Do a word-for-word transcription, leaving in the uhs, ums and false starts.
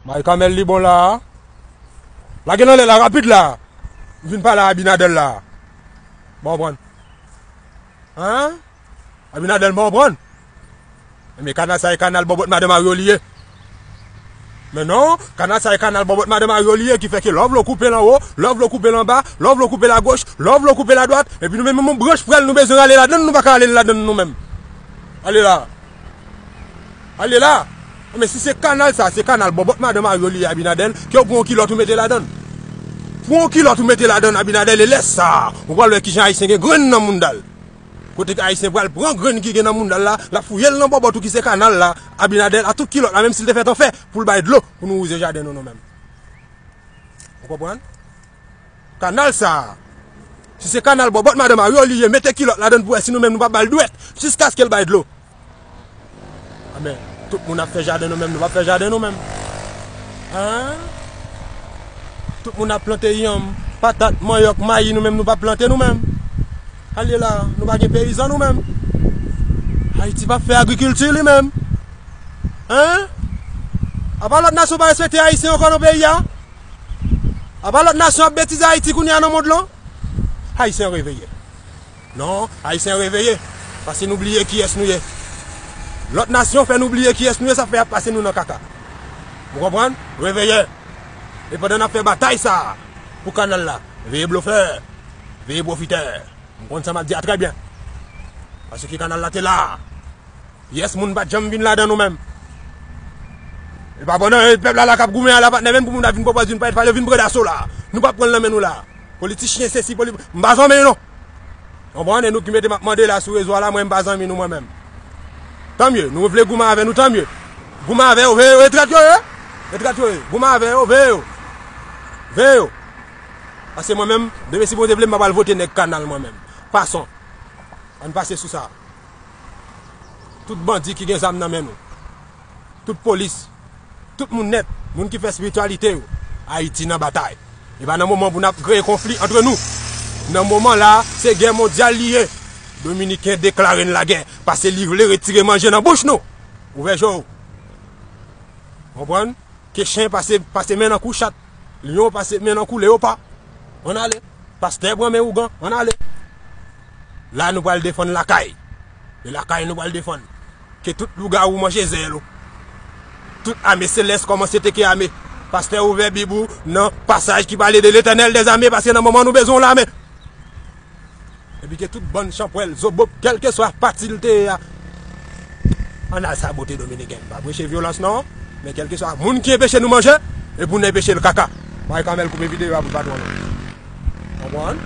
Mari Kamèl li bon la a. Lage nan lè la rapid la. M vin pale a Abinader la a. Bon, w konprann. Hein? Abinader, bon, w konprann. Men kanal sa e kanal bòbòt madan Mario li ye. Men non, kanal sa e kanal bòbòt madan Mario li ye ki fè ke lè w vle w koupe l anwo, lè w vle w koupe l anba, lè w vle w koupe l agoch, lè w vle w koupe l adwat, epi nou menm yon branch frè l nou bezwen rale ladann, nou pa ka rale l ladann nou menm. Ale la. Ale la. Men si se kanal sa, se kanal bòbòt madan Mario li ye Abinader, ke w pran yon kilòt ou mete ladann. Pran yon kilòt ou mete ladann Abinader, e lè sa a, ou pral wè kijan Ayisyen gen grenn nan mounda l. Kote ke Ayisyen pral pran grenn ki gen nan mounda l la, l ap fouye l nan bòbòt ou ki se kanal la, Abinader, a tout kilòt la, menm si l te fèt an fè, pou l bay dlo, pou nou wouze jaden nou nou menm. Ou konprann? Kanal sa a, si se kanal bòbòt madan Mario li ye, mete kilòt ladann pou wè si nou menm nou p ap ba l dwèt, jiskaske l bay dlo. Anben, tout moun ap fè jaden nou menm, nou p ap fè jaden nou menm. Hein? Tout moun ap plante yanm, patat, manyòk, mayi, nou menm nou p ap plante nou menm. Ale la, nou pa gen peyizan nou menm. Ayiti p ap fè agrikilti li menm. Hein? Apa lòt nasyon pa respekte Ayisyen ankò nan peyi a? Apa lòt nasyon ap betize Ayiti kounye a nan mond lan? Ayisyen reveye. Non, Ayisyen reveye. Paske nou bliye kiyès nou ye. Lòt nasyon fè nou bliye kiyès nou ye, sa fè y ap pase nou nan kaka. Ou konprann? Reveye. E pandan n ap fè batay sa a pou kanal la, veye blofè, veye pwofitè. M konn sa m ap di a trè byen. Paske kanal la te la. Pyès moun pa t janm vin ladan nou menm. E pa pandan e pèp la la k ap goumen a la patnè menm pou moun ap vin pwopòze vin pale, pale vin pran daso la. Nou p ap pran l nan men nou la. Politichyen sesi, poli-, m pa zanmi nou. Konprann? E nou ki mete m ap mande la sou rezo a la, mwen m pa zanmi nou mwen menm. Tanmye, nou vle goumen avè nou, tanmye. Goumen avè yo, veye yo, e trèt yo ye. E trèt yo ye. Goumen avè yo, veye yo. Veye yo. Paske mwen menm, demen si Bondye vle, m pa pral vote nèg kanal mwen menm. Pason. Ann pase sou sa. Tout bandi ki gen zam nan men nou. Tout polis. Tout moun nèt. Moun ki fè espirityalite yo. Ayiti nan batay. E pa nan moman pou n ap kreye konfli antre nou. Nan moman la, se gè mondyal li ye. Dominiken deklare n lagè. Paske li vle retire manje nan bouch nou. Ouvè je w. Konprann? Ke chen pase, pase men nan kou chat. Lyon pase men nan kou leyopa. Ann ale. Pastè pran men ougan. Ann ale. La nou pral defann lakay. E lakay nou pral defann. Ke tout lougawou manje zèl ou. Tout ame selès kòmanse teke ame. Pastè ouvè bib ou nan pasaj ki pale de Letènèl dèzame, paske nan moman nou bezwen w lame. Epi ke tout bann chanpwèl, zobop, kèlkeswa pati l te ye a, ann al sabote Dominiken. M pa preche vyolans non, men kèlkeswa moun ki enpeche nou manje, e pou n enpeche l kaka. Mari Kamèl koupe videyo a pou l pa twò long. Konprann?